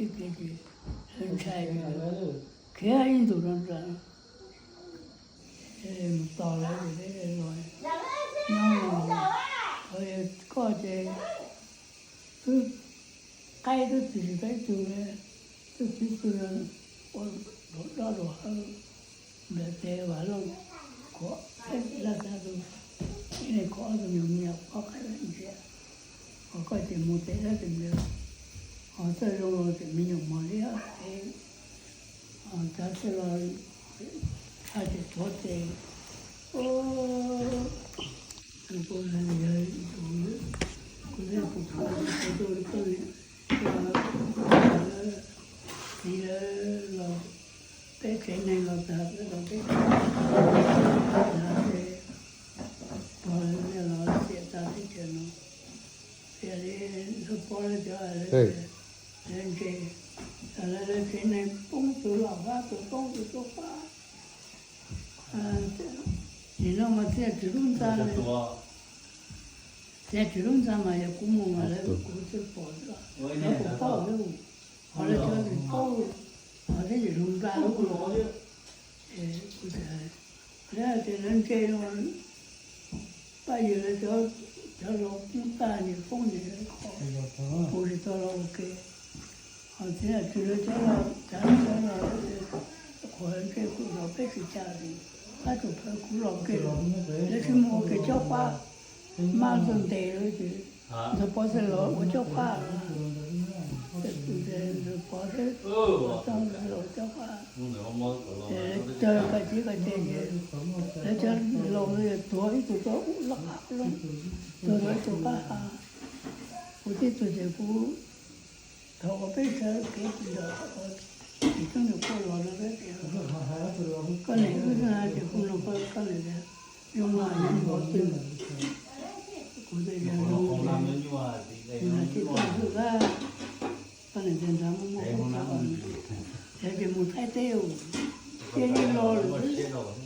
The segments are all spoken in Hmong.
Ib pliag ces lawv ntshai ces lawv khiav ib ntus rau nram, mus tos lawv ces lawv los nyob no, koj ces twb qaib twb tsis tau ib tug li, twb txiv txwv ua dob rau hawv, nplawm tes vam lauj, khuam laj xav tus, ib leeg khuam ob tug me nyuam pob qaib ntsia, ho koj ces mus tes dab tsis nplawm, ho txawj zoo los tseem me nyuam mos liab es, cov txawj los haj tseem tuav tes. Kuv yog tus, kuv thiaj pum phuav rau koj, txiv lawv los peb tsev neeg los tag, peb los peb tsev neeg los ces pog lawv los xiam tag teb chaws no. Yog li lawv pom lawv cov lawv tias lawv ntse, lawv lawv tsev neeg poob tus los fab, tus poob tus tuaj fab. Nim no mas txiaj tswv lub ntxa, txiaj tswv lub ntxa mas yog kuv mus mas lawv kuv twb pom, lawv kuj paub lawm, ho lawv cov tsis paub, ho thiaj li lub ntxa lub. Kuv tias, lawv tias lawv ntse no, pab yawg lawv cov, cov laus poob tag, niam poob niam, qhov kuv tsis tau los ua ke. Ho txiv yam tswv lawv cov los, cov los, qhuav ntse kuv los peb tsis cas li, pab tsuas phaw kuv los ke, lawv tsis mus ua ke cob fab, mab ntxawg ntes lawm ces ntxawg pov xwb los ua cob fab, ntxawg pov xwb, tau los ua cob fab. Ces lawv cog ka civ ka ce ces lawv cov laus tuav ib tug tuaj ub laj qab loo, tuav tau ib tug qab ha. Kuv tib tug ces kuv, thaum uas peb sawv kev ntawm tim tub nus kuj los rau peb tias, koj niam wb xwb na, ces kuv nug koj niam tias zoo mas yuav mus qhov twg. Kuv tias yog zoo ces tij tuaj hwj kab, koj niam tias nrad muaj muaj qub txob, yog ces mus Thaib teb, cia li los lawm.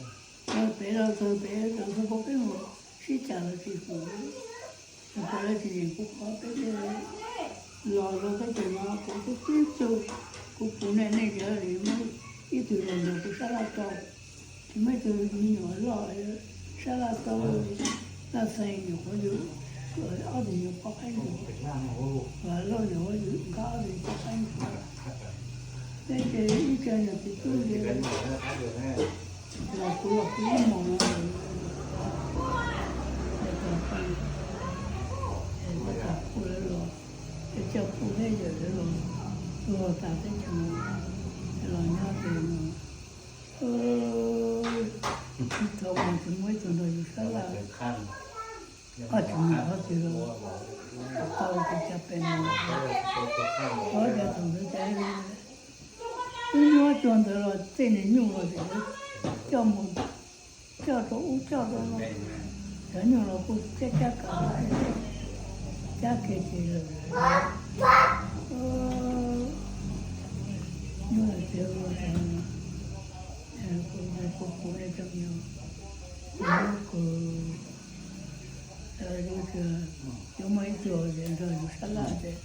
Txog pem los txog pem los txog pem peb mus sib cam los tsis pom, txog pem lawv tsis yeem kuv qhov peb thiaj los rau teb chaws no. Kuv twb tib tug, kuv puv nej, nej cov li muaj ib tug los nrog kuv sab laj tau, tsis muaj ib tug me nyuam loj sab laj tau, laj xeeb nyuam qhuav yug, ob tug nyuam poj qaib ntsuag, loj nyuam qhuav yug nkawd ob tug nyuam poj qaib ntsuag. Peb ces ib co nyuag txiv tub li los kuv los kuv ib hmos no, es kuv lawv los, es coj kuv thiab yawm lawv los, tuag tas teb chaws no, los nyob ces no, thaum mas tsis muaj ib tug nrog yus sab laj, koj tsis mus qhov twg los tau, tsis cas pes mus, txog cas thaum ntawd cas wb nyuaj tsuag ntawd los tej niag nyuj los ces lawv coj mus, coj rau ub coj rau no, cov nyuj los kuj cab cab kav, cab kiag ces lawm. Nyuj los ces ua kuv kuv cov me nyuam, kuv, yuav muaj ib tug ces nrog yus sab laj ces,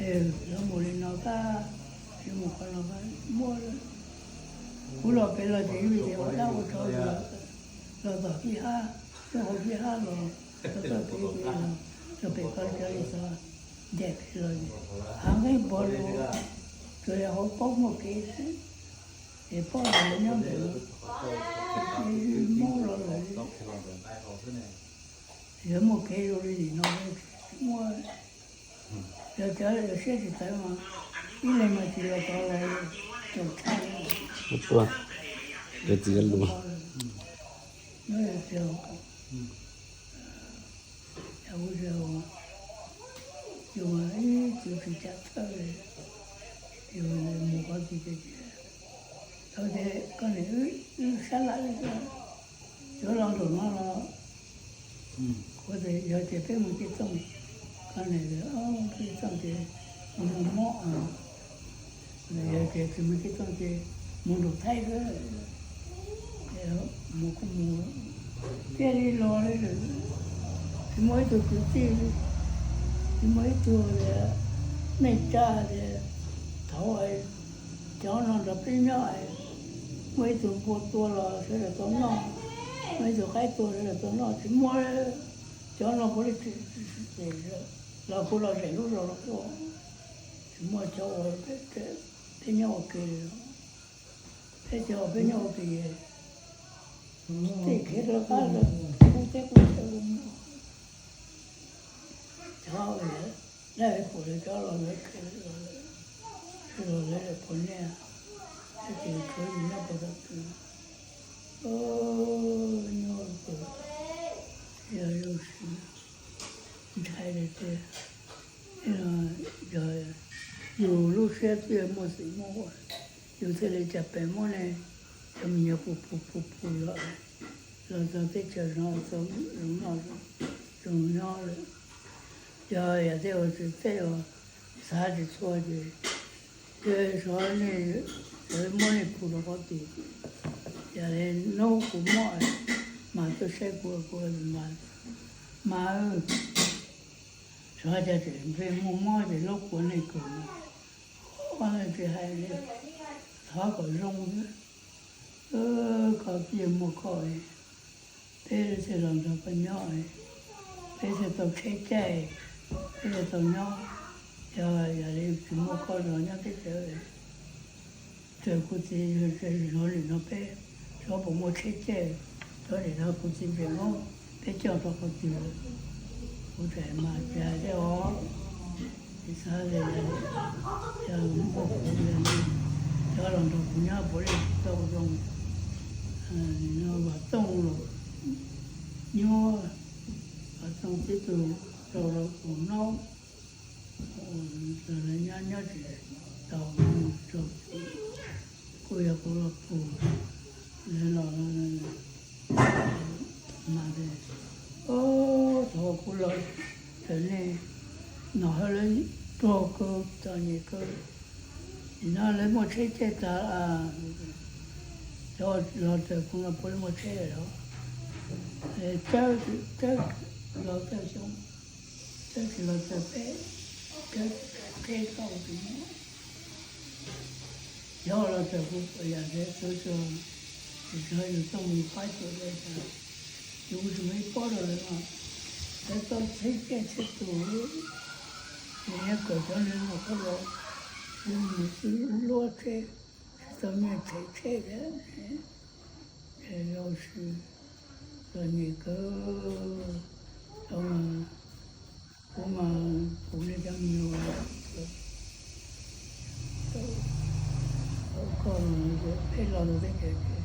es yuav mus li no kab, yuav mus qhov no kab, muaj, kuv los pem los ces yus tias ua dab ua tsov los, los tom fij hab, rau hauv fij hab los, rau txoj kev pem los, rau pem ko cov li xov ncaim pem los, hav nqeeb npog los, tsuas yog hauv paub muaj kev xwb, es paub los lawv nyob ntawd, Hmoob los lawm, yog muaj kev zoo li nim no, muaj, yog cov siab tsis tawv mas ib leeg mas tsis los tod los tsaus tshaj li. Cov txiv lus, nyob yog tias, yog ua, yus ib txwv tsis cas txhawj li, yus mus qhov twg ces, thaum ces koj niam wb sab laj wb yuav los nraum no los, kuv tias yog tias peb mus Cib Tooj, koj niam tias peb Cib Tooj ces mus mob, yog tias tsis mus Cib Tooj ces mus nraum Thaib xwb, mus kuj mus, thiaj li los li lawm. Tsis muaj ib tug kwv tij, tsis muaj ib tug tias nej tsa tias thov Peb nyob, muaj ib tug npua tua los sawv daws tau noj, muaj ib tug qaib tua sawv daws tau noj, tsis muaj cov no puav leej tsis, los kuv los zem lub zos los kuj tsis muaj cov uas peb nyob ua ke li. Peb cov uas peb nyob ua ke, tej khiav rov qab lawm, qub teb qub chaw kuj muaj. Cov dab phem cov los lawv, los lawv pom nej, ces tshuav yus nyob puag tom tw, nyob puag, yog zoo siab ntshai tiag tiag. Yog yus lub siab twb muaj xim muaj ua, yus thiaj li cas pes muab nej cov me nyuam pus pus pus pus los, los txog teb chaws no txog zoo noj zoo nyob lawm. Yog yam tej uas tsis, tej uas xav tsis txhua ces, ces xyov nej, xyov muab nej pus rau qhov twg. Yam li hnub kuv muab mas tuaj saib kuv, kuv mas, mas xyov cas tseem ntsej muag mob ces lub kua neeg kawg no, tsis hais li, thov kom zoo xwb. Koj thiaj muaj koj, peb thiaj los nrog koj nyob, peb thiaj tau tsheb caij, peb thiaj tau nyob. Yog yam li tsis muaj koj los nyob teb chaws, txawm kuv txiv, hnub nim no peb xyov puas muaj tsheb caij, xyov nim no kuv txiv ntsej muag peb coj rau qhov twg. Kuv tseem mas tsis hais tej os, tsis xav li, yog muaj kuv, cov los nrog kuv nyob puav leej tau zoo. Nim no Vam Tooj los nyob, Vam Tooj tib tug rau rau kuv hnub, lawv nyob nyob tsis tau, kuj yog kuv los pus, lawv los mas, thov kuv los txawm nej nom hawb lawv pluag kawg txom nyem kawg, nim no lawv muaj tsheb caij tag, cov los txawm kuv no puav leej muaj tsheb lawm, tsawb, tsawb los txawm xyoo, tsawb tsis los txawm peb, tsawb tsheb tau tsis muaj. Yog los txawm kuv puas yam tsev txawv tsuag, tsis txawv yus txoj mus pab cuam lawv tas, yus tsis muaj ib pob rau lawv no, lawv tau tsheb caij tsheb tus, nws nyob kawm cov neeg no qhov los, yus mus tib luab tsheb, tsis tau nyiaj them tsheb thiab. Zoo siab txom nyem kawg, kuv mas, kuv nej cov me nyuam, koj, peb los ntawm teb chaws,